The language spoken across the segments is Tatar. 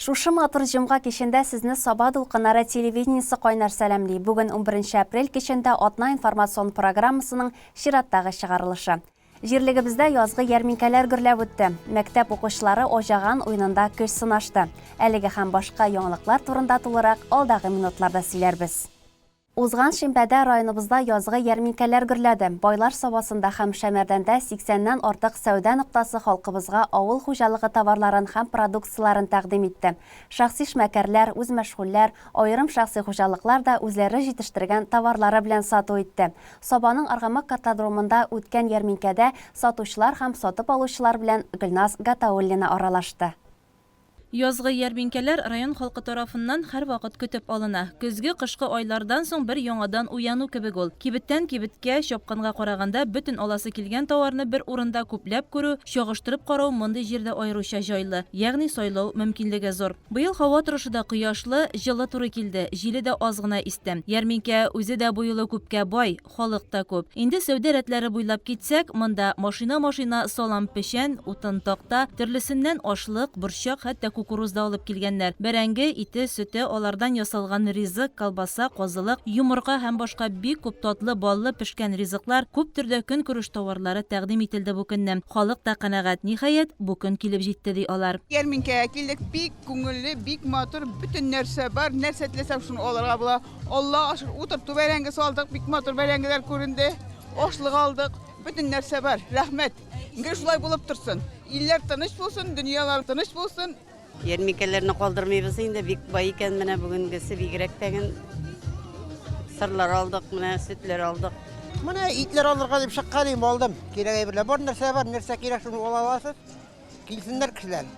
Шушы матур җомга кичендә сезне Саба дулкыннары телевидениесе кайнар сәламли. Бүген 11 апрель кичендә атна информацион программасының чираттагы чыгарылышы. Җирлегебездә язгы ярминкәләр гөрләп үтте. Мәктәп укучылары Аҗаган уенында көч сынашты. Әлеге һәм башка яңалыклар турында тулырак алдагы минутларда сөйләрбез. Узган шимбәдә районыбызда язгы ярминкәләр гөрләде. Байлар Сабасында һәм Шәмәрдәндә сиксәннән артык сәүдә ноктасы халкыбызга авыл хуҗалыгы товарларын һәм продукцияләрен тәкъдим итте. Шәхси эшмәкәрләр, үзмәшгульләр, аерым шәхси хуҗалыклар да үзләре җитештергән товарлары белән сату итте. Сабаның Аргамак картодромында үткән ярминкәдә сатучылар һәм сатып алучылар белән Гөлназ Гатауллина аралашты. Язгы ярминкәләр район халкы тарафыннан һәрвакыт көтеп алына. Көзге-кышкы айлардан соң бер яңадан уяну кебек ул. Кибеттән кибеткә чапканга караганда, бөтен аласы килгән товарны бер урында күпләп күрү, чагыштырып карау мондый җирдә аеруча җайлы, ягъни сайлау мөмкинлеге зур. Быел һава торышы да кояшлы, җылы туры килде, җиле дә аз гына исте. Ярминкә үзе дә бу юлы күпкә бай. Халык та күп. Инде сәүдә рәтләре буйлап китсәк, монда машина-машина салам, печән, утын, такта, төрлесеннән ашлык, борчак, хәтта кукуруз да алып килгәннәр. Бәрәңге, ите, сөте, алардан ясалган ризык, колбаса, казылык, йомырка һәм башка бик күп татлы, баллы пешкән ризыклар, күп төрдә көнкүреш товарлары тәкъдим ителде бу көнне. Халык та канәгать. Ниһаять, бу көн килеп җитте, ди алар. Ярминкәгә килдек, бик күңелле, бик матур, бөтен нәрсә бар, нәрсә теләсәң шуны алырга була. Аллага шөкер, утырту бәрәңгесе алдык, бик матур бәрәңгеләр күренде. Ашлык алдык, бөтен нәрсә бар. Рәхмәт. Гел шулай булып торсын. Илләр тыныч булсын, дөньялар тыныч булсын. Ярминкәләрне калдырмыйбыз инде, бик бай икән менә бүгенгесе бигрәк тә. Сырлар алдык, менә сөтләр алдык. Менә итләр алырга дип чыккан идем, алдым. Кирәк әйберләр бар, нәрсә бар, нәрсә кирәк, шуны ала аласыз. Килсеннәр кешеләр.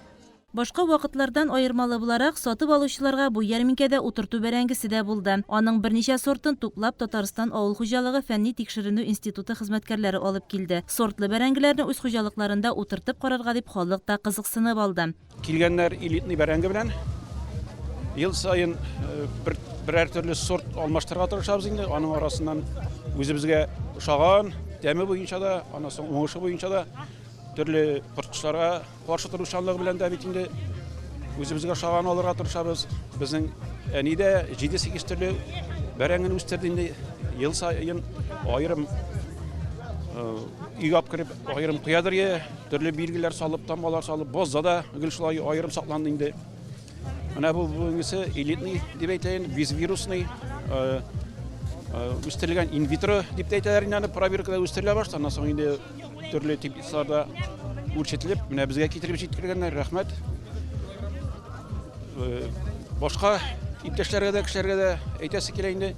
Башка вакытлардан аермалы буларак, сатып алучыларга бу ярминкәдә утырту бәрәңгесе дә булды. Аның берничә сортын туплап Татарстан авыл хуҗалыгы фәнни-тикшеренү институты хезмәткәрләре алып килде. Сортлы бәрәңгеләрне үз хуҗалыкларында утыртып карарга дип халык та кызыксынып алды. Килгәннәр элитный бәрәңге белән. Ел саен бер, берәр төрле сорт алмаштырырга тырышабыз инде. Аның арасыннан үзебезгә ошаган, тәме буенча да, аннан соң уңышы буенча да төрле корткычларга Каршы торучанлыгы белән дә бит инде үзебезгә ошаган алырга тырышабыз. Безнең әни дә 7-8 төрле бәрәңгене үстерде инде. Ел саен аерым өйгә алып кереп, аерым куядыр е, төрле билгеләр салып, тамгалар салып, бозда да гел шулай аерым сакланды инде. Менә бу бүгенгесе элитный дип әйтәйен, безвирусный, үстерелгән инвитро дип тә әйтәләр инде аны, проверкада үстерелә башта, аннан соң инде төрле теплицаларда үрчетелеп, менә безгә китереп җиткергәннәр, рәхмәт. Башка иптәшләргә дә, кешеләргә дә әйтәсе килә инде.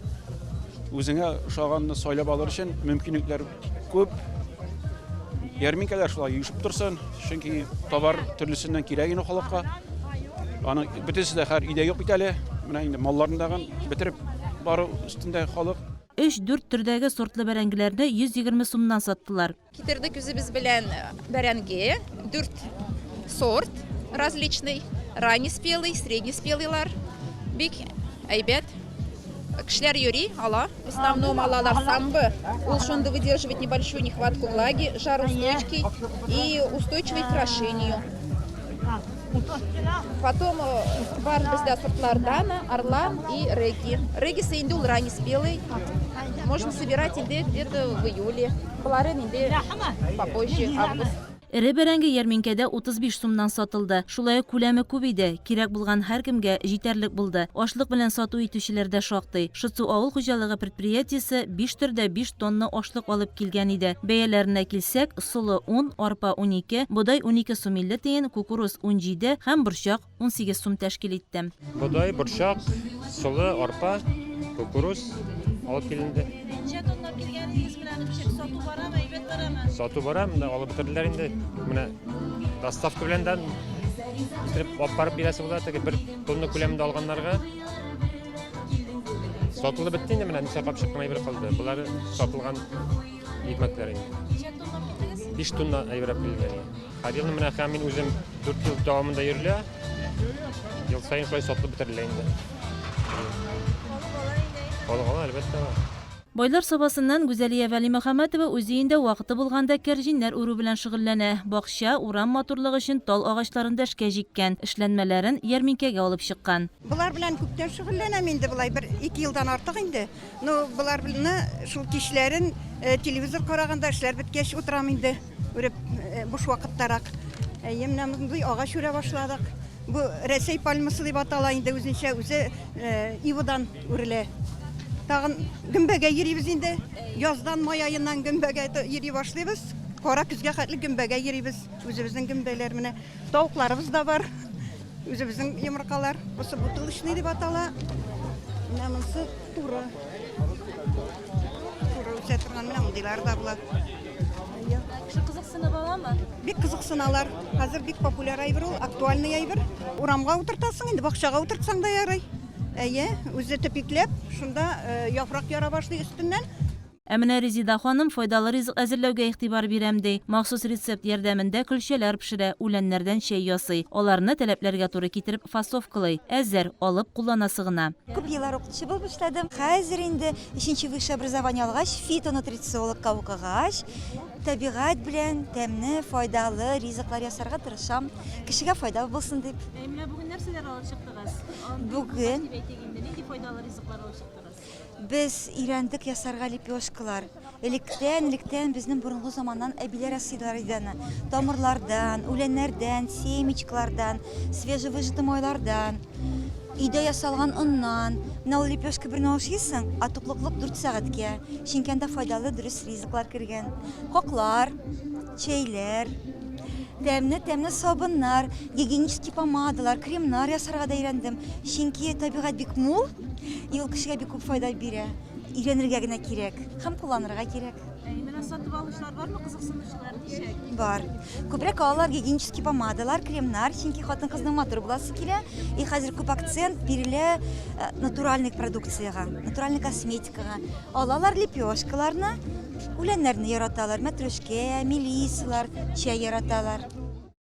Үзеңә ошаганны сайлап алыр өчен мөмкинлекләр күп. Ярминкәләр шулай оешып торсын, чөнки товар төрлесеннән кирәк инде халыкка. Аның бөтенесе дә хәзер өйдә юк бит әле. Менә инде малларны тагын бетереп бару өстендә халык. Өч-дүрт төрдәге сортлы бәрәңгеләрне 120 сумнан саттылар. Китердек үзебез белән бәрәңге, дүрт сорт различный, ранний спелый, средний спелыйлар. Бик әйбәт. Кешеләр йөри, ала. В основном алалар самбы. Ул шундый выдерживает небольшую нехватку влаги, жароустойчивый и устойчивый к крошению. Потом бар бездә сортлар Дана, Орлан и Реги. Регисы инде ул ранний спелый. Можно собирать инде где-то в июле. Боларын инде попозже, август. Эре бәрәңге ярминкәдә 35 сумнан сатылды. Шулай ук күләме күп иде, кирәк булган һәркемгә җитәрлек булды. Ашлык белән сату итүчеләр дә шактый. Шытсу авыл хуҗалыгы предприятиесе биш төрдә биш тонна ашлык алып килгән иде. Бәяләренә килсәк, солы, ун, арпа, 12, бодай 12 сум 50 тиен, кукуруз, 17 һәм борчак 18 сум тәшкил итте. Бодай, борчак, солы, арпа, кукуруз алып киленде. Ничә тонна алып килгән идегез менә аны ничек сату барамы, әйбәт барамы? Сату бара, менә алып бетерделәр инде. Менә доставка белән дә китереп алып барып бирәсе була, теге бер тонна күләмендә алганнарга. Сатылып бетте инде, менә ничә капчык кына әйбер калды. Болары сатылган икмәкләр инде. Ничә тонна алып килдегез? 5 тонна әйбер алып килгән. Һәр елны менә һәм мин үзем 4 ел дәвамында йөрелә. Ел саен шулай сатылып бетерелә инде. Халык ала инде. Халык ала, әлбәттә. Байлар Сабасыннан Гүзәлия Вәлимөхәммәтова үз өендә вакыты булганда кәрҗиннәр үрү белән шөгыльләнә. Бакча, урам матурлыгы өчен тал агачларын да эшкә җиккән, эшләнмәләрен ярминкәгә алып чыккан. Болар белән күптән шөгыльләнәм инде, болай бер ике елдан артык инде. Ну, боларны шул кичләрен телевизор караганда, эшләр беткәч утырам инде, үреп, буш вакыттарак. Әйе, менә мондый агач үрә башладык. Бу Рәсәй пальмасы дип атала инде үзенчә, үзе ивадан үрелә. Тагын гөмбәгә йөрибез инде. Яздан, май аеннан гөмбәгә йөри башлыйбыз. Кара көзгә хәтле гөмбәгә йөрибез. Үзебезнең гөмбәләр менә. Тавыкларыбыз да бар. Үзебезнең йомыркалар. Бусы бутылочный дип атала. Менә монысы туры. Туры үсә торган менә мондыйлар да була. Кеше кызыксынып аламы? Бик кызыксыналар. Хәзер бик популяр әйбер ул, актуальный әйбер. Урамга утыртасың инде, бакчага утыртсаң да ярый. Әйе, үзе төпикләп, шунда яфрак яра башлый өстеннән. Ә менә Резида ханым файдалы ризык әзерләүгә игътибар бирәм, ди. Махсус рецепт ярдәмендә көлчәләр пешерә, үләннәрдән чәй ясый. Аларны таләпләргә туры китереп фасовкалый. Әзер, алып кулланасы гына. Күп еллар укытучы булып эшләдем. Хәзер инде өченче высшее образование алгач, фитонутрициологка укыгач, табигать белән тәмле, файдалы ризыклар ясарга тырышам. Кешегә файда булсын дип. Ә менә бүген нәрсәләр алып чыктыгыз? Бүген. Дип әйтик инде, нинди файдалы ризыклар алып чыктыгыз? Без өйрәндек ясарга лепешкалар. Электән, электән безнең борынгы заманнан әбиләр ясыйлар иде аны. Тамырлардан, үләннәрдән, семечкалардан, свежевыжатый майлардан, өйдә ясалган оннан. Менә ул лепешка берне ашыйсың, а туклыклык дүрт сәгатькә. Чөнки анда файдалы, дөрес ризыклар кергән. Каклар, чәйләр, тәмле-тәмле сабыннар, гигиенический помадалар, кремнар ясарга да өйрәндем. Чөнки табигать бик мул, и ул кешегә бик күп файда бирә. Өйрәнергә генә кирәк һәм кулланырга кирәк. Ә менә сатып алучылар бармы, кызыксынучылар ничек? Бар. Күбрәк алалар гигиенический помадалар, кремнар, чөнки хатын-кызның матур буласы килә. И хәзер күп акцент бирелә э, натуральный продукциягә, натуральный косметикага. Алалар лепешкаларны, Үләннәрне яраталар, мәтрүшкә, мелиссалар, чәй яраталар.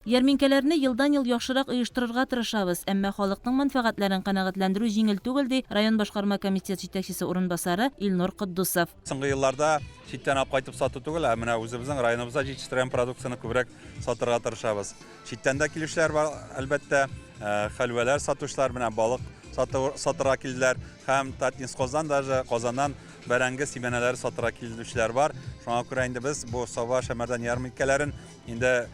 Ярминкәләрне елдан-ел яхшырак оештырырга тырышабыз, әмма халыкның мәнфәгатьләрен канәгатьләндерү җиңел түгел, ди район башкарма комитет җитәкчесе урынбасары Илнур Котдусов. Соңгы елларда читтән алып кайтып сату түгел, ә менә үзебезнең районыбызда җитештергән продукцияне күбрәк сатырга тырышабыз. Читтән дә килүчеләр бар, әлбәттә, хәлвәләр сатучылар, менә балык сатырга килделәр һәм Татнисхоздан даже Казаннан бәрәңге симәнәләре сатырга килүчеләр бар. Шуңа күрә инде без бу Саба Шәмәрдән ярминкәләрен инде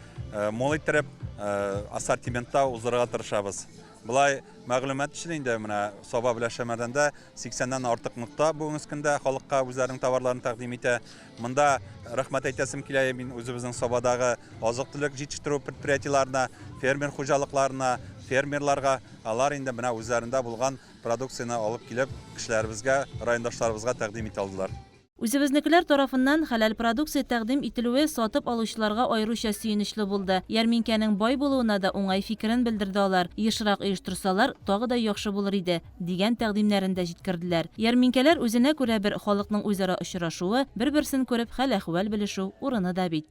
мул иттереп ассортиментта уздырырга тырышабыз. Болай мәгълүмат өчен инде менә Саба белән Шәмәрдәндә 80-нән артык нокта бүгенге көндә халыкка үзләренең товарларын тәкъдим итә. Монда рәхмәт әйтәсем килә мин үзебезнең Сабадагы азык-төлек җитештерү предприятиеләренә, фермер хуҗалыкларына, фермерларга. Алар инде менә үзләрендә булган продукцияне алып килеп, кешеләребезгә, райондашларыбызга тәкъдим итә алдылар. Үзебезнекеләр тарафыннан хәләл продукция тәкъдим ителүе сатып алучыларга аеруча сөенечле булды. Ярминкәнең бай булуына да уңай фикерен белдерде алар. Ешрак оештырсалар, тагы да яхшы булыр иде, дигән тәкъдимнәрен дә җиткерделәр. Ярминкәләр үзенә күрә бер халыкның үзара очрашуы, бер-берсен күреп хәл-әхвәл белешү урыны да бит.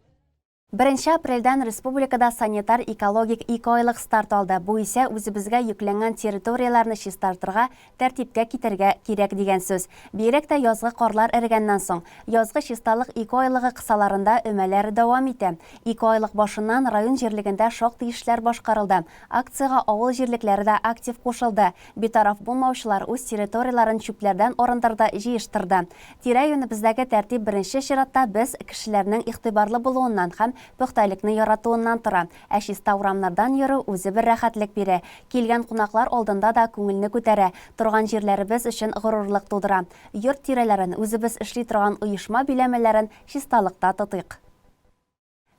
Беренче апрельдән республикада санитар-экологик икеайлык старт алды. Бу исә үзебезгә йөкләнгән территорияләрне чистартырга, тәртипкә китерергә кирәк дигән сүз. Бигрәк тә язгы карлар эрегәннән соң. Язгы чисталык икеайлыгы кысаларында өмәләр дәвам итә. Икеайлык башыннан район җирлегендә шактый эшләр башкарылды. Акциягә авыл җирлекләре дә актив кушылды. Битараф булмаучылар үз территорияләрен чүпләрдән арындырды, җыештырды. Тирә-юнебездәге тәртип беренче чиратта без, кешеләрнең игътибарлы булуыннан һәм пөхтәлекне яратуыннан тора. Ә чиста урамнардан йөрү үзе бер рәхәтлек бирә. Килгән кунаклар алдында да күңелне күтәрә, торган җирләребез өчен горурлык тудыра. Йорт тирәләрен, үзебез эшли торган оешма биләмәләрен чисталыкта тотыйк.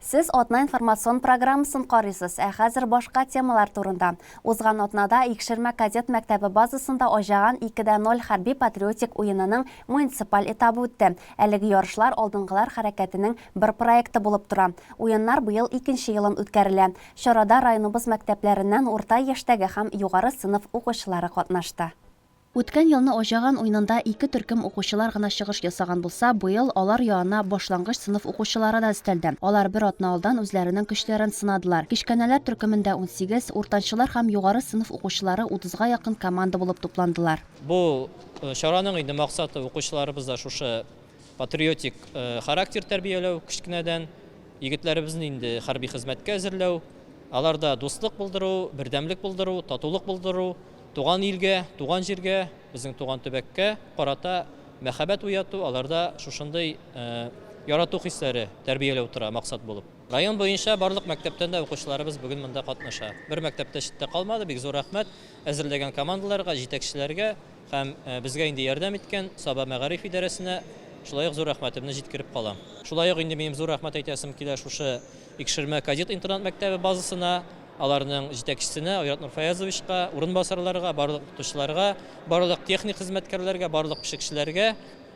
Сез атна информацион программасын карыйсыз, ә хәзер башка темалар турында. Узган атнада Икшермә кадет мәктәбе базасында Аҗаган 2 дә 0 хәрби-патриотик уенының муниципаль этабы үтте. Әлеге ярышлар Алдынгылар хәрәкәтенең бер проекты булып тора. Уеннар быел икенче елын үткәрелә. Чарада районыбыз мәктәпләреннән урта яшьтәге һәм югары сыйныф укучылары катнашты. Үткән елны Аҗаган уенында ике төркем укучылар гына чыгыш ясаган булса, быел алар янына башлангыч сыйныф укучылары да өстәлде. Алар бер атна алдан үзләренең көчләрен сынадылар. Кечкенәләр төркемендә 18, уртанчылар һәм югары сыйныф укучылары утызга якын команда булып тупландылар. Бу чараның инде максаты укучыларыбызда шушы. Патриотик характер тәрбияләү кечкенәдән, егетләребезне инде хәрби хезмәткә әзерләү, аларда дуслык булдыру, бердәмлек булдыру, татулык булдыру, туган илгә, туган җиргә, безнең туган төбәккә карата мәхәббәт уяту, аларда шушындый ярату хисләре тәрбияләү тора максат булып. Район буенча барлык мәктәптән дә укучыларыбыз бүген монда катнаша. Бер мәктәп тә читтә калмады, бик зур рәхмәт әзерләгән командаларга, җитәкчеләргә һәм безгә инде ярдәм иткән Саба мәгариф идарәсенә шулай ук зур рәхмәтемне җиткереп калам. Шулай ук инде минем зур рәхмәт әйтәсем килә шушы Икшермә кадет интернат мәктәбе базасына, аларның җитәкчесенә Айрат Нурфаязовичка, урынбасарларга, барлык укытучыларга, барлык техник хезмәткәрләргә, барлык пешекчеләргә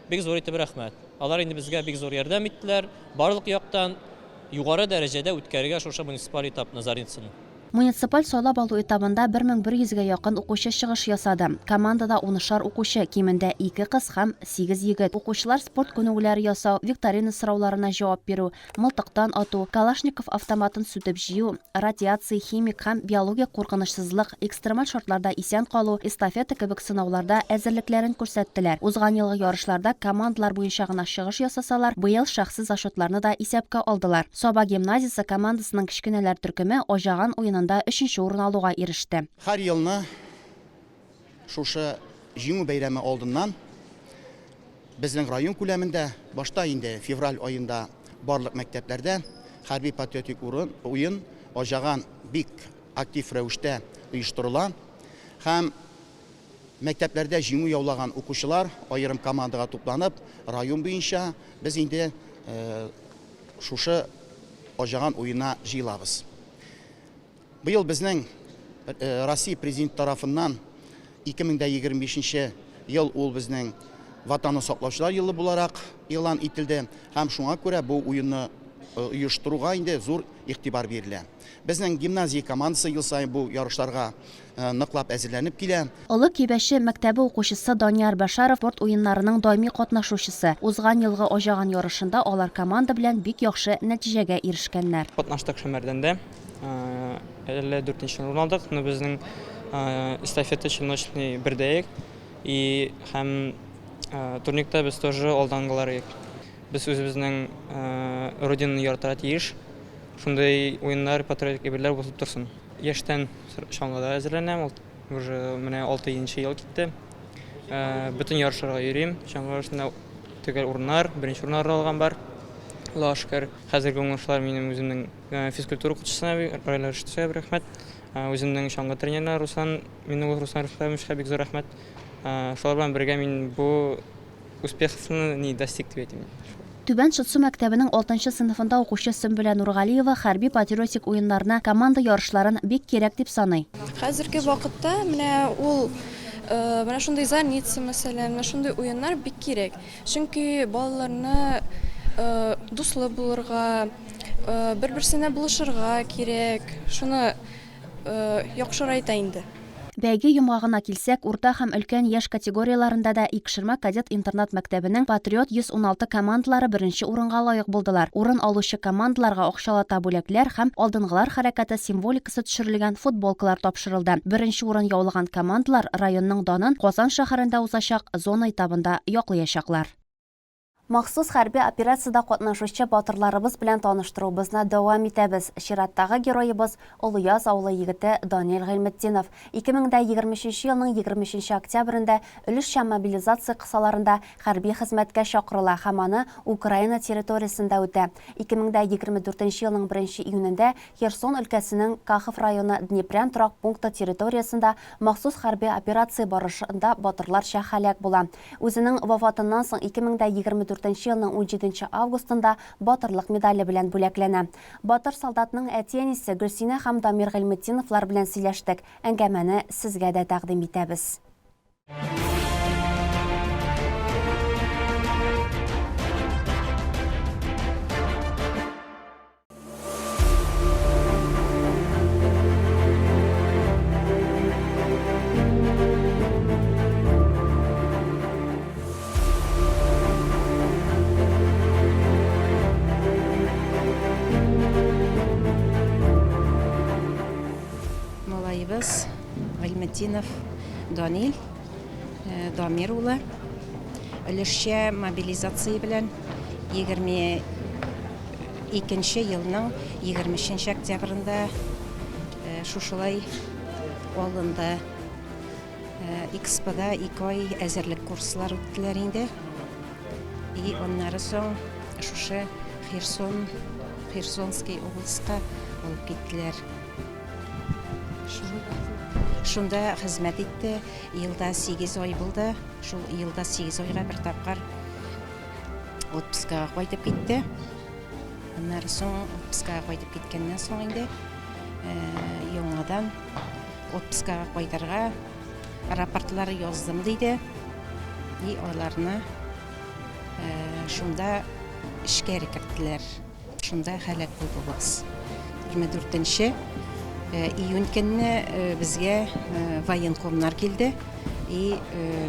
бик зур итеп рәхмәт. Алар инде безгә бик зур ярдәм иттеләр, барлык яктан югары дәрәҗәдә үткәрергә шушы муниципаль этапны, Зарницаны. Муниципаль сайлап алу этабында 1100 гә якын укучы чыгыш ясады. Командада унышар укучы, кимендә ике кыз һәм сигез егет. Укучылар спорт күнегүләре ясау, викторина сорауларына җавап бирү, мылтыктан ату, Калашников автоматын сүтеп җыю, радиация, химик һәм биологик куркынычсызлык, экстремаль шартларда исән калу, эстафета кебек сынауларда әзерлекләрен күрсәттеләр. Узган елгы ярышларда командалар буенча гына чыгыш ясасалар, быел шәхси зачетларны да исәпкә алдылар. Саба гимназиясе командасының кечкенәләр төркеме Аҗаган уенында өченче урын алуга иреште. Һәр елны шушы Җиңү бәйрәме алдыннан безнең район күләмендә, башта инде февраль аенда барлык мәктәпләрдә хәрби-патриотик урын, уен Аҗаган бик актив рәвештә оештырыла һәм мәктәпләрдә җиңү яулаган укучылар аерым командага тупланып, район буенча без инде шушы Аҗаган уенына җыелабыз. Быел безнең Россия Президенты тарафыннан 2025 нче ел ул безнең Ватанны саклаучылар елы буларак игълан ителде һәм шуңа күрә бу уенны оештыруга инде зур игътибар бирелә. Безнең гимназия командасы ел саен бу ярышларга ныклап әзерләнеп килә. Олы Кибәче мәктәбе укучысы Данияр Бәшәров спорт уеннарының даими катнашучысы. Узган елгы Аҗаган ярышында алар команда белән бик яхшы нәтиҗәгә ирешкәннәр. Катнаштык Шәмәрдәндә. Әле дүртенче урын алдык, но безнең эстафета челночный бердәек. И һәм турникта без тоже алдангылар идек. Без үзебезнең родинаны яратырга тиеш. Шундый уеннар, патриотик әйберләр булып торсын. Яшьтән чаңгыда әзерләнәм, уже менә 6 нчы ел китте. Бөтен ярышларга йөрим. Чаңгы ярышында төгәл урыннар, беренче урыннар алган бар. Аллага шөкер. Хәзерге уңышлар минем үземнең Физкультура укытучысына, Раилә Рәшитовага бик рәхмәт. Үземнең чаңгы тренерына Руслан Миннуллов Руслан Рөстәмовичка бик зур рәхмәт. Шулар белән бергә мин бу успеховны не достиг дип әйтим. Түбән Шытсу мәктәбенең алтынчы сыйныфында укучы Сөмбелә Нургалиева хәрби-патриотик уеннарны, команда ярышларын бик кирәк дип саный. Хәзерге вакытта менә ул менә шундый Зарница, мәсәлән, менә шундый уеннар бик кирәк. Чөнки балаларны дуслы булырга, бер-берсенә булышырга кирәк. Шуны яхшырайта инде. Бәйге йомгагына килсәк, урта һәм өлкән яшь категорияләрендә дә Икшермә кадет интернат-мәктәбенең Патриот 116 командалары беренче урынга лаек булдылар. Урын алучы командаларга акчалата бүләкләр һәм Алдынгылар хәрәкәте символикасы төшерелгән футболкалар тапшырылды. Беренче урын яулаган командалар районның данын Казан шәһәрендә узачак зона этабында яклыячаклар. Махсус хәрби операциядә катнашучы батырларыбыз белән таныштыруыбызны дәвам итәбез. Чираттагы героебыз, Олыяз авылы егете Данил Гыйльметдинов. 2023 елның 23 октябрендә өлешчә мобилизация кысаларында хәрби хезмәткә чакырыла һәм аны Украина территориясендә үтә. 2024 елның 1 июнендә Херсон өлкәсенең Кахов районы Днепрян торак пункты территориясендә махсус хәрби операция барышында батырларча һәлак була. Үзенең вафатыннан соң 2024 елның 17 августында Батырлык медале белән бүләкләнә. Батыр солдатның әти-әнисе Гөлсинә һәм Дамир Гыйльметдиновлар белән сөйләштек. Әңгәмәне сезгә дә тәкъдим итәбез. Малаебыз Гыйльметдинов Данил Дамир улы. Өлешчә мобилизация белән 22 нче елның 23 нче октябрендә шушылай алынды. ИКСПда ике ай әзерлек курслар үттеләр инде. И аннары соң шушы Херсон, Херсонский областька алып киттеләр. Шунда хезмәт итте. Елда 8 ай булды. Шул елда 8 айга бер тапкыр отпускага кайтып китте. Аннары соң отпускага кайтып киткәннән соң инде яңадан отпускага кайтырга рапортлар яздым диде. И аларны шунда эшкә керттеләр. Шунда һәлак булды улыбыз. 24 нче июнь көнне безгә военкомнар килде и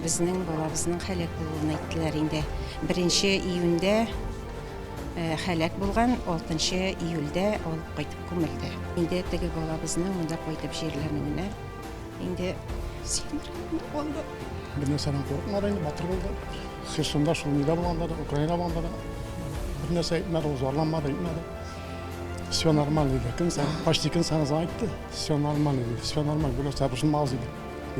безнең балабызның һәлак булуын әйттеләр инде. Беренче июньдә һәлак булган, алтынчы июльдә алып кайтып күмелде. Инде теге балабызның монда кайтып җирләнүенә инде сөенергә калды. Бер нәрсәдән курыкмады инде, батыр булды. Херсонда шул нидә булганда да, Украинада булганда да бер нәрсә әйтмәде, ул зарланмады, әйтмәде. Все нормально диде. Көн саен, почти көн саен айтты. Все нормально диде. Все нормально, бер нәрсә борчылмагыз диде.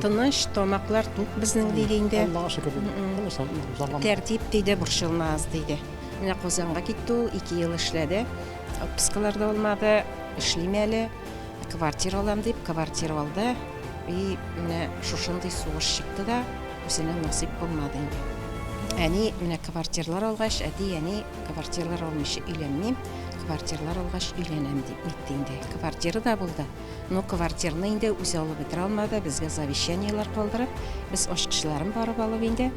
Тыныч, тамаклар тук безнең диде инде. Аллага шөкер диде. Бер нәрсә зарланмады. Тәртип диде, борчылмагыз диде. Менә Казанга китте ул, ике ел эшләде. Отпускалар да алмады, эшлим әле, квартира алам дип, квартира алды. И менә шушындый сугыш чыкты да, үзенә насыйп булмады инде. Әни менә квартирлар алгач, әти, әни квартирлар алмыйча өйләнмим, квартирлар алгач өйләнәм дип нитте инде. Квартира да булды. Но квартирны инде үзе алып бетерә алмады, безгә завещаниеләр калдырып, без ачкычларын барып алып инде,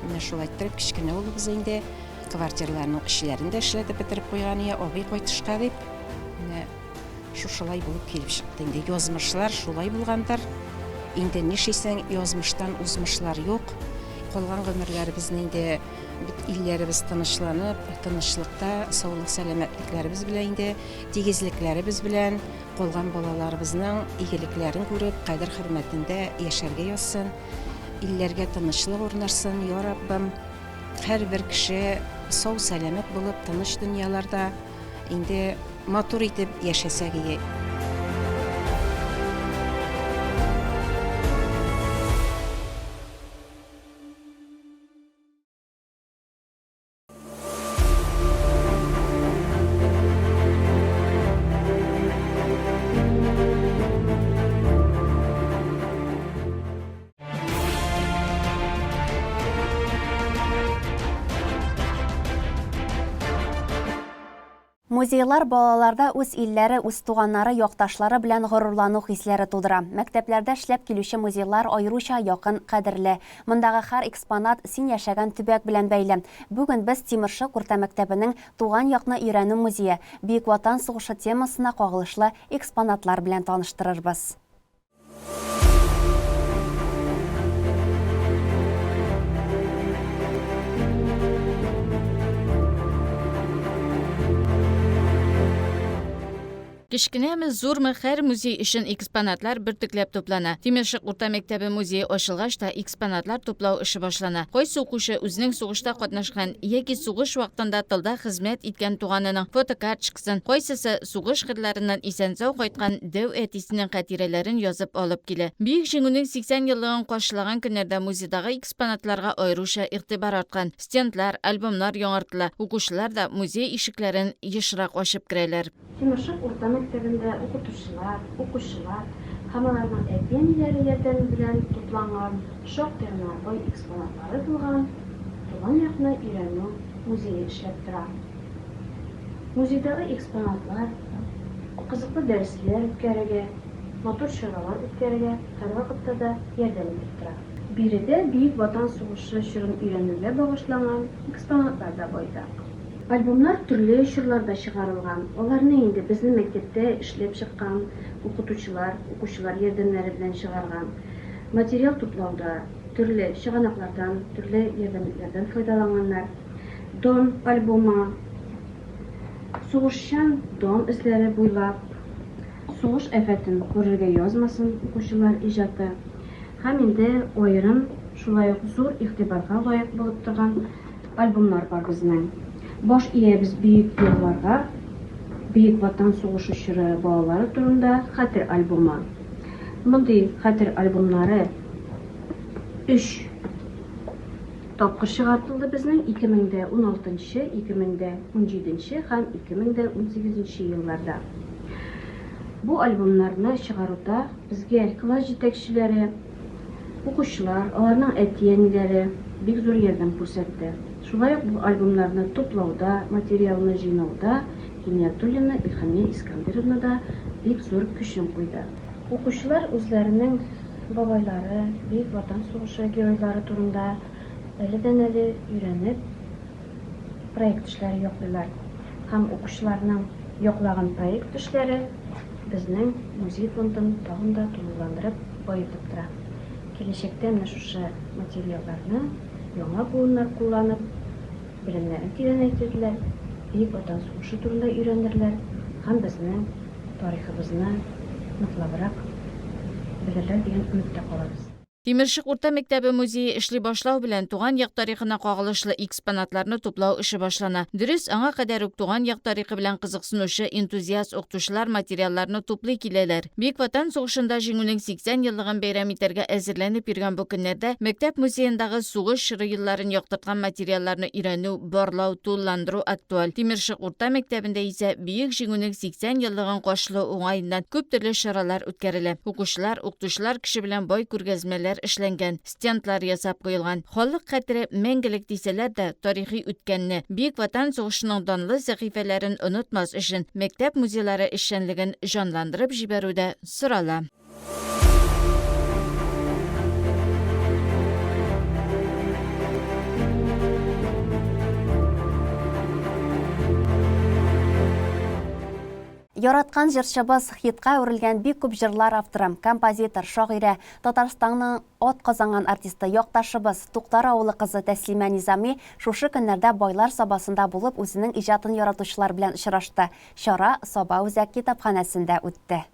менә шулай иттереп кечкенә улыбыз инде квартирларның эчләрен дә эшләтеп бетереп куйган ия, абый кайтышка дип. Менә шушылай булып килеп чыкты инде. Язмышлар шулай булгандыр. Инде нишлисең, язмыштан узмышлар юк. Калган гомерләребезне инде бит илләребез тынычланып, тынычлыкта, саулык, сәламәтлекләребез белән инде, тигезлекләребез белән калган балаларыбызның игелекләрен күреп, кадер-хөрмәтендә яшәргә язсын. Илләргә тынычлык урнашсын, я Раббым. Һәрбер кеше сау-сәламәт булып, тыныч дөньяларда инде матур итеп яшәсәк ие. Музейлар балаларда үз илләре, үз туганнары, якташлары белән горурлану хисләре тудыра. Мәктәпләрдә эшләп килүче музейлар аеруча якын, кадерле. Мондагы һәр экспонат син яшәгән төбәк белән бәйле. Бүген без Тимершык урта мәктәбенең Туган якны өйрәнү музее, Бөек Ватан сугышы темасына кагылышлы экспонатлар белән таныштырырбыз. Кечкенәме, зурмы, һәр музей өчен экспонатлар бөртекләп туплана. Тимершык урта мәктәбе музее ачылгач та экспонатлар туплау эше башлана. Кайсы укучы үзенең сугышта катнашкан яки сугыш вакытында тылда хезмәт иткән туганының фотокарточкасын, кайсысы сугыш кырларыннан исән-сау кайткан дәү әтисенең хатирәләрен язып алып килә. Бөек Җиңүнең 80 еллыгын каршылаган көннәрдә музейдагы экспонатларга аеруча игътибар арткан. Стендлар, альбомнар яңартыла, укучылар да музей ишекләрен ешрак ачып керәләр. Тимершык урта мәктәбендә укытучылар, укучылар һәм аларның әти-әниләре ярдәме белән тупланган шактый гына бай экспонатлары булган Туган якны өйрәнү музее эшләп тора. Музейдагы экспонатлар кызыклы дәресләр үткәрергә, матур чаралар үткәрергә һәрвакытта да ярдәм итеп тора. Биредә Бөек Ватан сугышы чорын өйрәнүгә багышланган экспонатлар да байтак. Альбомнар төрле чорларда чыгарылган, аларны инде безнең мәктәптә эшләп чыккан укытучылар, укучылар ярдәмнәре белән чыгарган. Материал туплауда төрле чыганаклардан, төрле ярдәмлекләрдән файдаланганнар. Дон альбомы, Сугышчан дан эзләре буйлап, Сугыш афәтен күрергә язмасын укучылар иҗаты һәм инде аерым шулай ук зур игътибарга лаек булып торган альбомнар бар безнең. Баш иябез бөек елларга, Бөек Ватан сугышы чоры балалары турында хәтер альбомы. Мондый хәтер альбомнары өч тапкыр чыгартылды безнең, 2016 нчы, 2017 нче һәм 2018 нче елларда. Бу альбомнарны чыгаруда безгә класс җитәкчеләре, укучылар, аларның әти-әниләре бик зур ярдәм күрсәтте. Шулай ук бу альбомнарны туплауда, материалны җыйнауда Гиниятуллина Илһамия Искандеровна да бик зур көчен куйды. Укучылар үзләренең бабайлары, Бөек Ватан сугышы геройлары турында әледән-әле өйрәнеп, проект эшләре яклыйлар. Һәм укучыларның яклаган проект эшләре безнең музей фондын тагын да тулыландырып, баетып тора. Киләчәктә менә шушы материалларны яңа буыннар кулланып, белемнәрен тирәнәйтерләр, Бөек Ватан сугышы турында өйрәнерләр һәм безнең тарихыбызны ныклабрак белерләр дигән өметтә калабыз. Тимершык урта мәктәбе музее эшли башлау белән туган як тарихына кагылышлы экспонатларны туплау эше башлана. Дөрес, аңа кадәр үк туган як тарихы белән кызыксынучы энтузиаст укытучылар материалларны туплый киләләр. Бөек Ватан сугышында Җиңүнең 80 еллыгын бәйрәм итәргә әзерләнеп йөргән бу көннәрдә мәктәп музеендагы сугыш чоры елларын яктырткан материалларны өйрәнү, барлау, тулыландыру актуаль. Тимершык урта мәктәбендә исә Бөек Җиңүнең 80 еллыгын каршылау уңаеннан күп төрле чаралар үткәрелә. Укучылар, укытучылар көче белән бай күргәзмәләр эшләнгән, стендлар ясап куелган. Халык хәтере мәңгелек дисәләр дә, тарихи үткәнне, Бөек Ватан сугышының данлы сәхифәләрен онытмас өчен мәктәп музейлары эшчәнлеген җанландырып җибәрү дә сорала. Яраткан җырчыбыз, хитка әверелгән бик күп җырлар авторы, композитор, шагыйрә, Татарстанның атказанган артисты, якташыбыз, Туктар авылы кызы Тәслимә Низами шушы көннәрдә Байлар Сабасында булып үзенең иҗатын яратучылар белән очрашты. Чара Саба үзәк китапханәсендә үтте.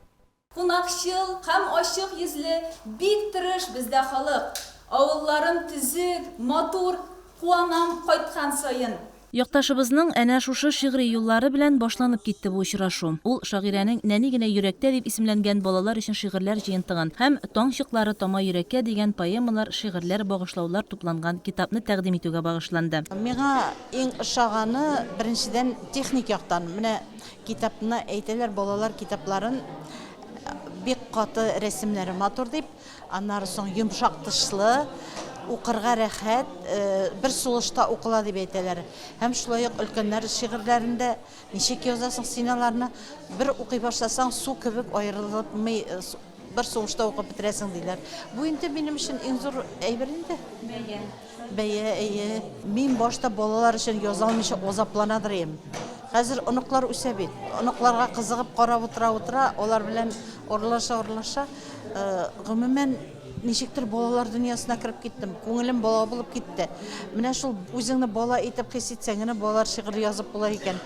Кунакчыл һәм ачык йөзле, бик тырыш бездә халык. Авылларым төзек, матур, куанам кайткан саен. Якташыбызның әнә шушы шигъри юллары белән башланып китте бу очрашу. Ул шагыйрәнең Нәни генә йөрәктә дип исемләнгән балалар өчен шигырьләр җыентыгын һәм Таң чыклары тама йөрәккә дигән поэмалар, шигырьләр, багышлаулар тупланган китапны тәкъдим итүгә багышланды. Миңа иң ошаганы, беренчедән, техник яктан. Менә Китапны әйтәләр, балалар китапларын бик каты рәсемнәре матур дип, аннары соң йомшак тышлы, укырга рәхәт, бер сулышта укыла дип әйтәләр. Һәм шулай ук өлкәннәр шигырьләрен дә ничек язасың син аларны, бер укый башласаң, су кебек аерылмый, бер сулышта укып бетерәсең диләр. Бу инде минем өчен иң зур әйбер инде. Бәя. Бәя, әйе. Мин башта балалар өчен яза алмыйча азапланадыр идем. Хәзер оныклар үсә бит. Оныкларга кызыгып карап утыра-утыра, алар белән аралаша-аралаша, гомумән, ничектер балалар дөньясына кереп киттем. Күңелем бала булып китте. Менә шул үзеңне бала итеп хис итсәң генә балалар шигыре язып була икән.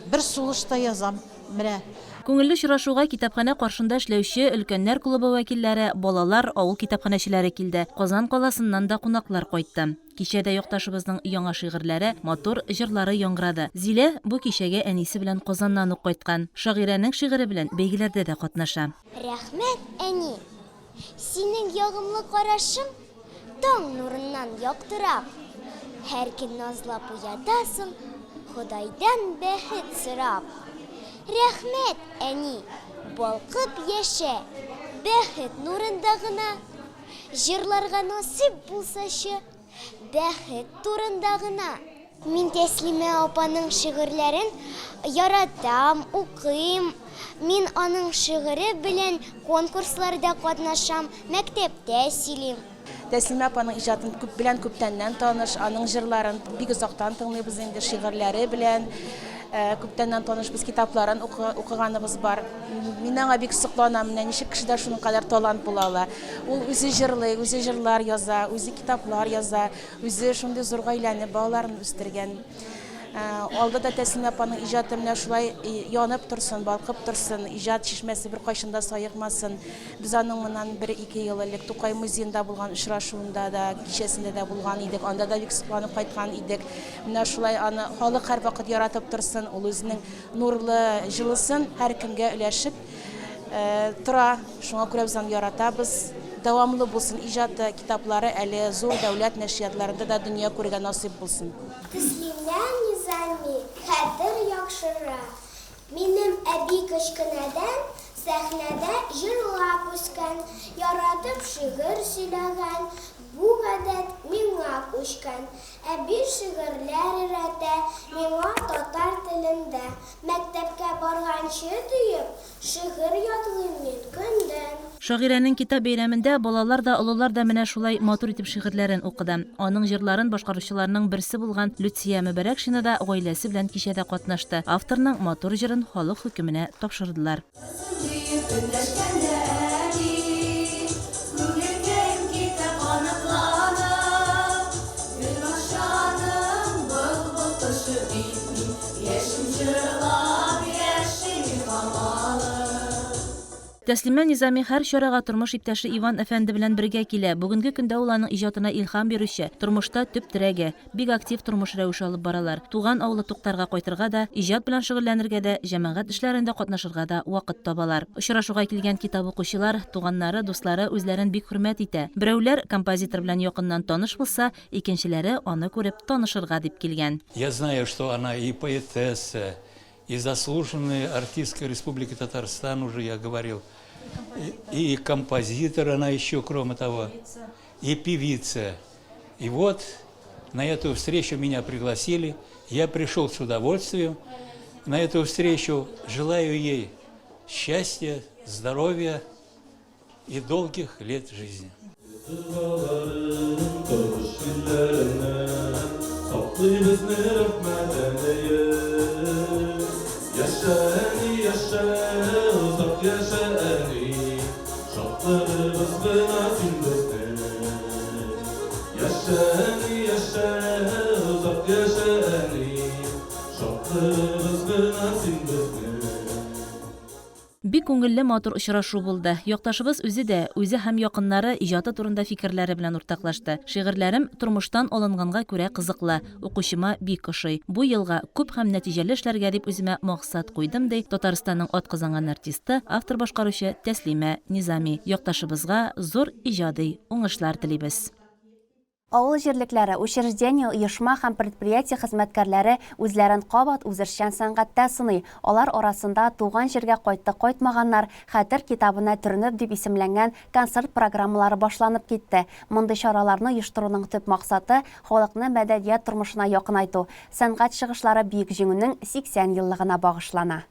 Бер сулышта язам. Менә. Күңелле очрашуга китапханә каршында эшләүче өлкәннәр клубы вәкилләре, балалар, авыл китапханәчеләре килде. Казан каласыннан да кунаклар кайтты. Кичәдә якташыбызның яңа шигырьләре, матур җырлары яңгырады. Зилә бу кичәгә әнисе белән Казаннан ук кайткан. Шагыйрәнең шигыре белән бәйгеләрдә дә катнаша. Рәхмәт, әни! Синең ягымлы карашың таң нурыннан яктырак. Һәр көн назлап уятасың, Ходайдан бәхет сорап. Рәхмәт, әни, балкып яшә, бәхет нурында гына. Җырларга насыйп булсачы, Бәхет турында гына. Мин Тәслимә апаның шигырьләрен яратам, укыйм. Мин аның шигыре белән конкурсларда катнашам, мәктәптә сөйлим. Тәслимә апаның иҗатын күп белән күптәннән таныш, аның җырларын бик озактан тыңлыйбыз инде, шигырьләре белән күптәннән танышбыз, китапларын укыганыбыз бар. Мин аңа бик сокланам, менә ничек кешедә шуның кадәр талант була ала. Ул үзе җырлый, үзе җырлар яза, үзе китаплар яза, үзе шундый зур гаиләне, балаларын үстергән. Алда да Тәслимә апаның иҗаты менә шулай янып торсын, балкып торсын, иҗат чишмәсе беркайчан да саекмасын. Без аның моннан бер-ике ел элек Тукай музеенда булган очрашуында да, кичәсендә дә булган идек, анда да бик сокланып кайткан идек. Менә шулай аны халык һәрвакыт яратып торсын, ул үзенең нурлы җылысын һәркемгә өләшеп тора. Шуңа күрә без аны яратабыз. Дәвамлы булсын иҗаты, китаплары әле зур дәүләт нәшриятларында да дөнья күрергә насыйп булсын. Тәслимә Низами, Хәтер яхшыра. Минем әби кечкенәдән сәхнәдә җырлап үскән, яратып шигырь сөйләгән, бу гадәт миңа күчкән. Әби шигырьләр өйрәтә миңа татар телендә. Мәктәпкә барганчы диеп, Шигырь ятлыйм мин көндән. Шагыйрәнең китап бәйрәмендә балалар да, олылар да менә шулай матур итеп шигырьләрен укыды. Аның җырларын башкаручыларның берсе булган Люция Мөбарәкшина да гаиләсе белән кичәдә катнашты, авторның матур җырын халык хөкеменә тапшырдылар. Диеп эндәшкәндә әни, Күңелкәем китә канатланып. Гөлбакчаның былбыл кошы бит мин, Яшим җырлап, яшим илһам алып. Тәслимә Низами һәр чарага тормыш иптәше Иван әфәнде белән бергә килә. Бүгенге көндә ул аның иҗатына илһам бирүче, тормышта төп терәге. Бик актив тормыш рәвеше алып баралар. Туган авылы Туктарга кайтырга да, иҗат белән шөгыльләнергә дә, җәмәгать эшләрендә катнашырга да вакыт табалар. Очрашуга килгән китап укучылар, туганнары, дуслары үзләрен бик хөрмәт итә. Берәүләр композитор белән якыннан таныш булса, Икенчеләре аны күреп танышырга дип килгән. Я знаю, что она и поэтесса, и заслуженная артистка Республики Татарстан, уже я говорил, и композитор она еще, кроме того, и певица. И вот на эту встречу меня пригласили, я пришел с удовольствием на эту встречу, желаю ей счастья, здоровья и долгих лет жизни. Бик күңелле матур очрашу булды. Якташыбыз үзе дә, үзе һәм якыннары иҗаты турында фикерләре белән уртаклашты. Шигырьләрем тормыштан алынганга күрә кызыклы, укучыма бик ошый. Бу елга күп һәм нәтиҗәле эшләргә дип үземә максат куйдым, ди Татарстанның атказанган артисты, автор-башкаручы Тәслимә Низами. Якташыбызга зур иҗади уңышлар телибез. Авыл җирлекләре, учреждение, оешма һәм предприятие хезмәткәрләре үзләрен кабат үзешчән сәнгатьтә сыный. Алар арасында Туган җиргә кайтты кайтмаганнар, Хәтер китабына төренеп дип исемләнгән концерт программалары башланып китте. Мондый чараларны оештыруның төп максаты, халыкны мәдәният тормышына якынайту. Сәнгать чыгышлары Бөек Җиңүнең 80 еллыгына багышлана.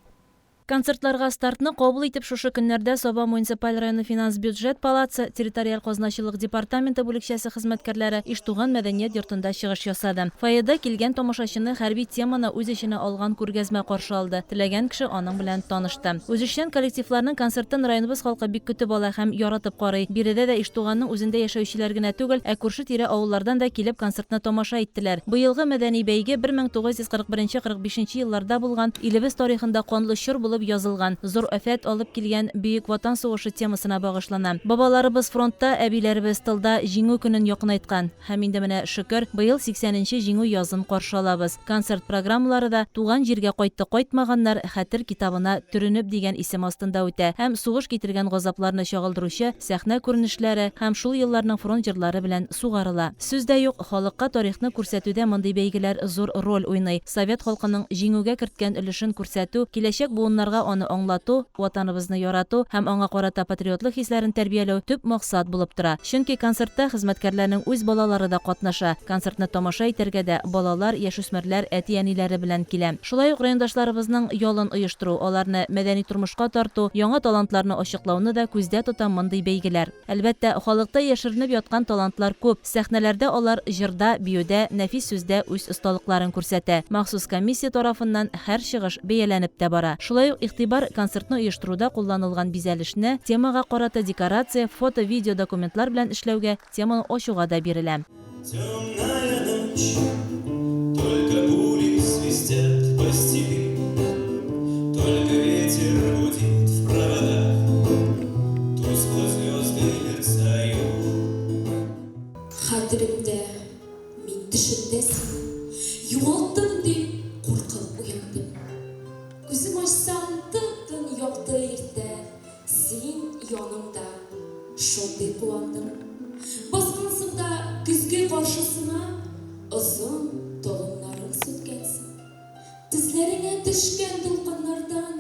Концертларга стартны кабул итеп шушы көннәрдә Саба муниципаль районы финанс-бюджет палатасы, территориаль казначылык департаменты бүлекчәсе хезмәткәрләре Иштуган мәдәният йортында чыгыш ясады. Фойеда килгән тамашачыны хәрби теманы үз эченә алган күргәзмә каршы алды, теләгән кеше аның белән танышты. Үзешчән коллективларның концертын районыбыз халкы бик көтеп ала һәм яратып карый. Биредә дә Иштуганның үзендә яшәүчеләр генә түгел, ә күрше-тирә авыллардан да килеп концертны тамаша иттеләр. Быелгы мәдәни бәйге 1941 45 нче елларда булган, илебез тарихында канлы чор булып язылган, зур афәт алып килгән Бөек Ватан сугышы темасына багышлана. Бабаларыбыз фронтта, әбиләребез тылда Җиңү көнен якынайткан. Һәм инде менә, шөкер, быел 80 нче Җиңү язын каршы алабыз. Концерт программалары да Туган җиргә кайтты кайтмаганнар, Хәтер китабына төренеп дигән исем астында үтә һәм сугыш китергән газапларны чагылдыручы сәхнә күренешләре һәм шул елларның фронт җырлары белән сугарыла. Сүз дә юк, халыкка тарихны күрсәтүдә мондый бәйгеләр зур роль уйный. Совет халкының Җиңүгә керткән өлешен күрсәтү, киләчәк буыннарга аны аңлату, Ватаныбызны ярату һәм аңа карата патриотлык хисләрен тәрбияләү төп максат булып тора. Чөнки концертта хезмәткәрләрнең үз балалары да катнаша. Концертны тамаша итәргә дә балалар, яшүсмерләр әти-әниләре белән килә. Шулай ук райондашларыбызның ялын оештыру, аларны мәдәни тормышка тарту, яңа талантларны ачыклауны да күздә тота мондый бәйгеләр. Әлбәттә, халыкта яшеренеп яткан талантлар күп. Сәхнәләрдә алар җырда, биюдә, нәфис сүздә үз осталыкларын күрсәтә. Махсус комиссия тарафыннан һәр чыгыш бәяләнеп тә бара. Шулай ук игътибар концертны оештыруда кулланылган бизәлешне, темага карата декорация, фото, видео документлар белән эшләүгә, теманы ачуга да бирелә. Темная ночь, только пули свистят. шелестят по степи, Только ветер гудит в проводах, Тускло звезды мерцают. Хәтеремдә, мин төшемдә сине Югалттым дип куркып уяндым. Күзем ачсам, тып-тын якты иртә, Син янымда, шундый куандым. Баскансың да көзге каршысына, Озын толымнарың сүткәнсең. Тезләреңә төшкән дулкыннардан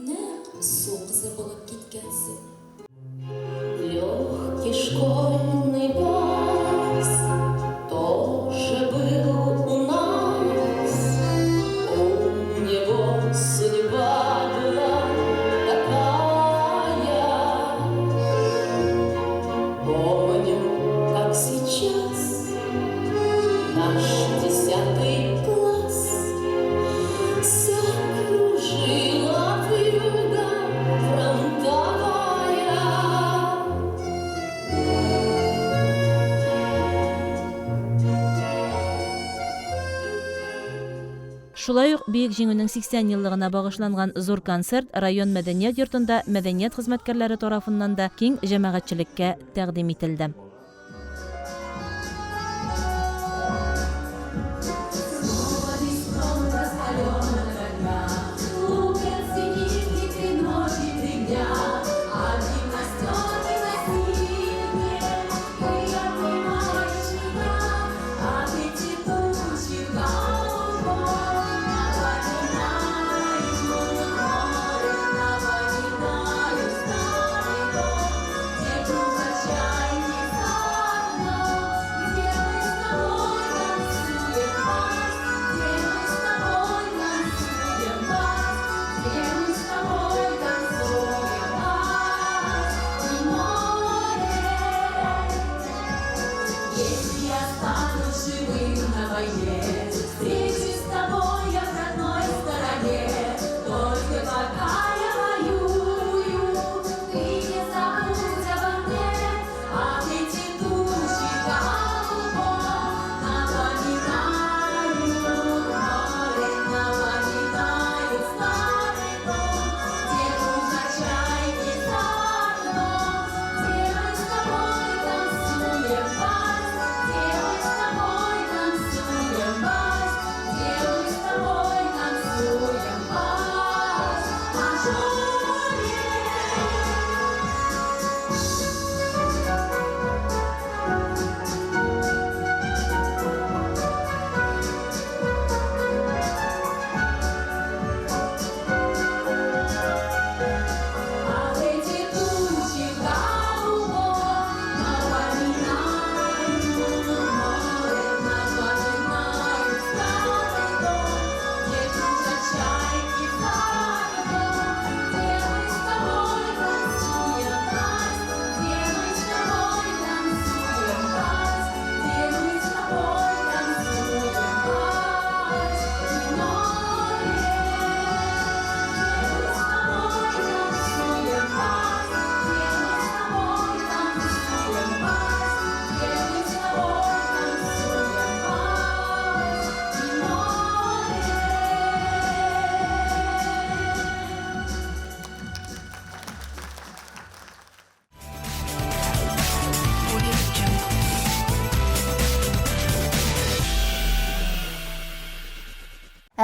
Нәкъ су кызы булып киткәнсең. Легкий школьный вальс тоже был у нас. У него судьба была такая. Помню, как сейчас наш десятый класс закружила вьюга фронтовая. Шулай ук Бөек Җиңүнең 80 еллыгына багышланган зур концерт район мәдәният йортында мәдәният хезмәткәрләре тарафыннан да киң җәмәгатьчелеккә тәкъдим ителде.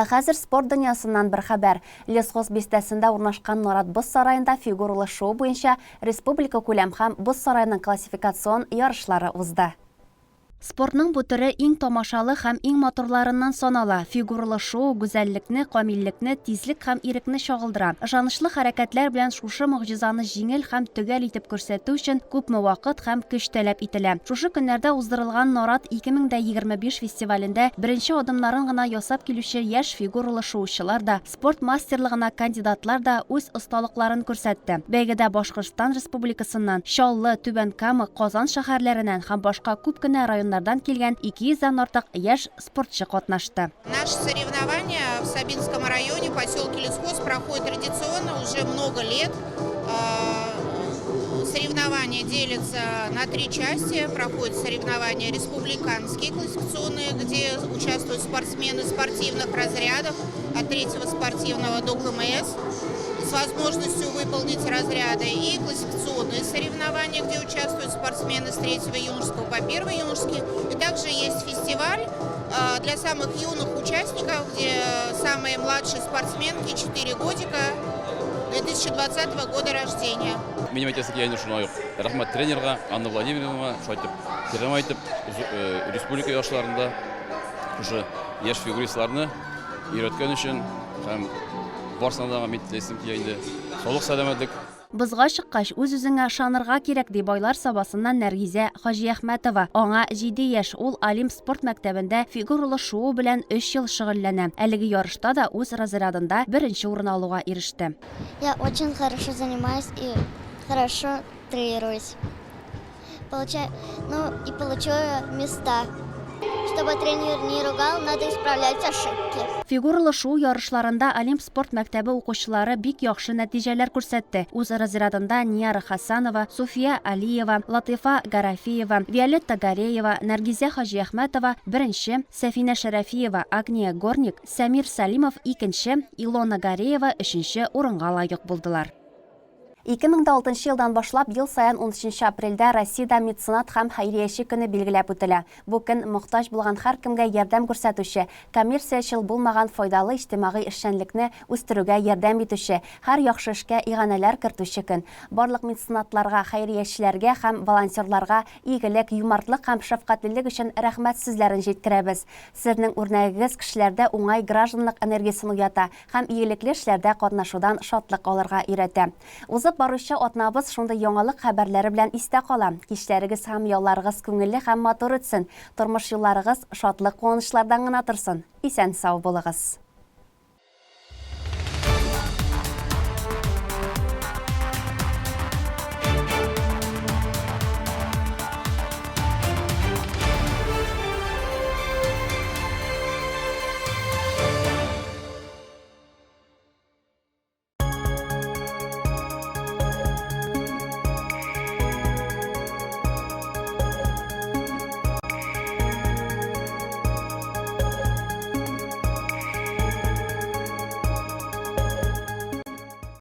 Ә хәзер спорт дөньясыннан бер хәбәр. Лесхоз бистәсендә урнашкан Нарат боз сараенда фигуралы шоу буенча республика күләм һәм боз сараеның классификацион ярышлары узды. Спортның бу төре иң тамашалы һәм иң матурларыннан санала. Фигуралы шоу гүзәллекне, камиллекне, тизлек һәм ирекне чагылдыра. Ышанычлы хәрәкәтләр белән шушы могҗизаны җиңел һәм төгәл итеп күрсәтү өчен күпме вакыт һәм көч таләп ителә. Шушы көннәрдә уздырылган Нарат 2025 фестивалендә беренче адымнарын гына ясап килүче яшь фигуралы шоучылар да, Спорт мастерлыгына кандидатлар да үз осталыкларын күрсәтте. Бәйгедә Башкортстан Республикасыннан, Чаллы, Түбән Кама, Казан шәһәрләреннән һәм башка күп кенә районнардан килгән 200 дән артык яшь спортчы катнашты. Наши соревнования в Сабинском районе, в поселке Лесхоз, проходят традиционно уже много лет. Соревнования делятся на три части. Проходят соревнования республиканские классификационные, где участвуют спортсмены спортивных разрядов от третьего спортивного до КМС с возможностью выполнить разряды, и классификационные соревнования, где участвуют спортсмены с третьего юношеского по первый юношеский. И также есть фестиваль для самых юных участников, где самые младшие спортсменки 4 годика 2020 года рождения. Минем әйтәсе килә инде шулай ук рәхмәт тренерга Анна Владимировнага, шулай итеп ярдәм итеп республика ярышларында шушы яшь фигуристларны өйрәткән өчен һәм барысына да мин теләсем килә инде саулык, сәламәтлек. Бозга чыккач, үз-үзеңә ышанырга кирәк, ди Байлар Сабасыннан Нәргизә Хаҗиәхмәтова. Аңа җиде яшь, ул Олимп спорт мәктәбендә фигуралы шуу белән өч ел шөгыльләнә. Әлеге ярышта да үз разрядында беренче урын алуга иреште. Я очень хорошо занимаюсь и хорошо тренируюсь. Получаю, ну и получаю места. Чтобы тренер не ругал, надо исправлять ошибки. Фигуралы шуу ярышларында Олимп спорт мәктәбе укучылары бик яхшы нәтиҗәләр күрсәтте. Үз разрядында Ниара Хасанова, Суфия Алиева, Латыйфа Гарафиева, Виолетта Гареева, Нәргизә Хаҗиәхмәтова, беренче, Сәфинә Шәрәфиева, Агния Горник, Сәмир Сәлимов, икенче, Илона Гареева өченче урынга лаек булдылар. 2006 нчы елдан башлап ел саен 13 апрельдә Россиядә меценат һәм хәйрияче көне билгеләп үтелә. Бу көн мохтаҗ булган һәркемгә ярдәм күрсәтүче, коммерциячел булмаган файдалы иҗтимагый эшчәнлекне үстерүгә ярдәм итүче, һәр яхшы эшкә иганәләр кертүче көн. Барлык меценатларга, хәйриячеләргә һәм волонтерларга игелек, юмартлык һәм шәфкатьлелек өчен рәхмәт сүзләрен җиткерәбез. Сезнең үрнәгегез кешеләрдә уңай гражданлык энергиясен уята һәм игелекле эшләрдә катнашудан шатлык алырга өйрәтә. Узып баручы атнабыз шундый яңалык хәбәрләре белән истә кала. Кичләрегез һәм ялларыгыз күңелле һәм матур үтсен, тормыш юлларыгыз шатлык-куанычлардан гына торсын. Исән-сау булыгыз!